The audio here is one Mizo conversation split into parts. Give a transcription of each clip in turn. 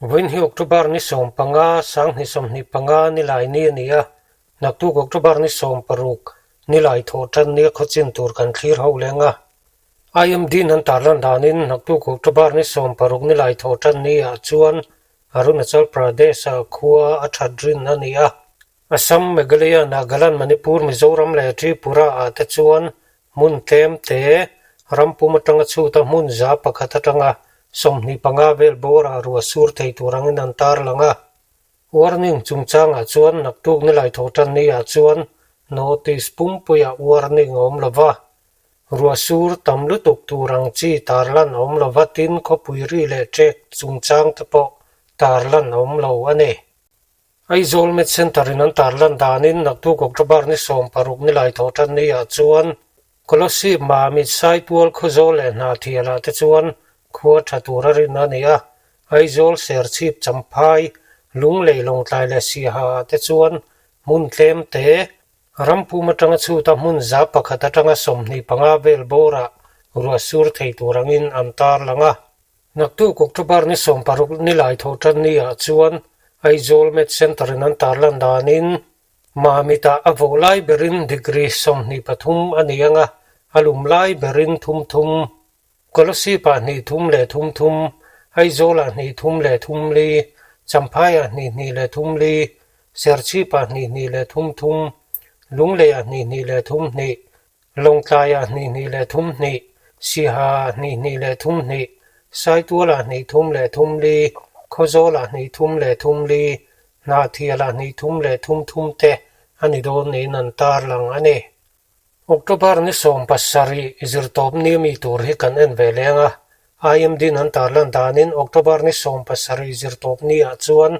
Vawiin hi October ni 15, 2025 nilai ni a ni a, naktuk October ni 16 nilai thawh tan nia khawchin tur kan thlir ho leng a. IMD in an tarlan danin naktuk October ni 16 nilai thawh tan ni ah chuan Arunachal Pradesh-ah khua a that rin a ni a. Assam, Meghalaya, Nagaland, Manipur, Mizoram leh Tripura ah te chuan Hmun tlem te, ram pum atanga chhuta hmun 100 atanga 25 vel bawrah ruah sur thei tur angin an tarlang a. Warning chungchangah chuan naktuk nilai tho tan ni ah chuan notice pumpuiah warning a awm lova. Ruah sur tam lutuk tur ang chi tarlan a awm lova tin khawpui ri leh ṭek chungchang te pawh tarlan a awm lo a ni. Aizawl Med Centre in an tarlan danin naktuk October ni 16 nilai thawh tan ni ah chuan Kolasib Mamit Saitual Khawzawl leh Hnahthial ah te chuan khua tha tur a rin a ni a, Aizawl Serchhip Champhai, Lunglei Lawngtlai leh Siaha ah te chuan hmun tlem te, Rampum atanga chhuta hmun 100 atanga 25 vel bawrah ruah sur thei tur angin an tarlang a. Naktuk October ni 16 nilai tho tan ni ah chuan Aizawl Med Centre in an tarlan danin Mamitah a vawh lai berin degree 23 a ni ang a, a lum lai berin thum thum. Kolasib ah hnih thum leh thum thum, Aizawl ah hnih thum leh thum li, Champhai ah hnih hnih leh thum li, Serchhip ah hnih hnih leh thum thum, Lunglei ah hnih hnih leh thum hnih, Lawngtlaiah hnih hnih leh thum hnih, Sihaah hnih hnih leh thum hnih, Saitualah hnih thum leh thum li, Khawzawlah hnih thum leh thum li, Hnahthialah hnih thum leh thum thum te a ni dawn niin an tarlang a ni. October ni 17 zirtawp ni mi tur hi kan en ve leng a, IMD-in an tarlan danin October ni 17 zirtawp ni ah chuan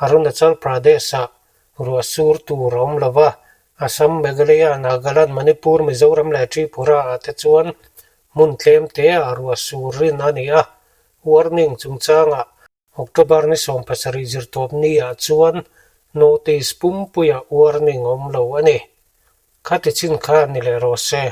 Arunachal Pradesh-ah ruah sur tur a awm lo va, Assam, Meghalaya, Nagaland, Manipur, Mizoram leh Tripura ah te chuan hmun tlem te ah ruah sur rin a ni a. Warning chungchangah October ni 17 zirtawp ni ah chuan notice pumpuiah warning a awm lo a ni. Khati chin kha ni leh rawh se.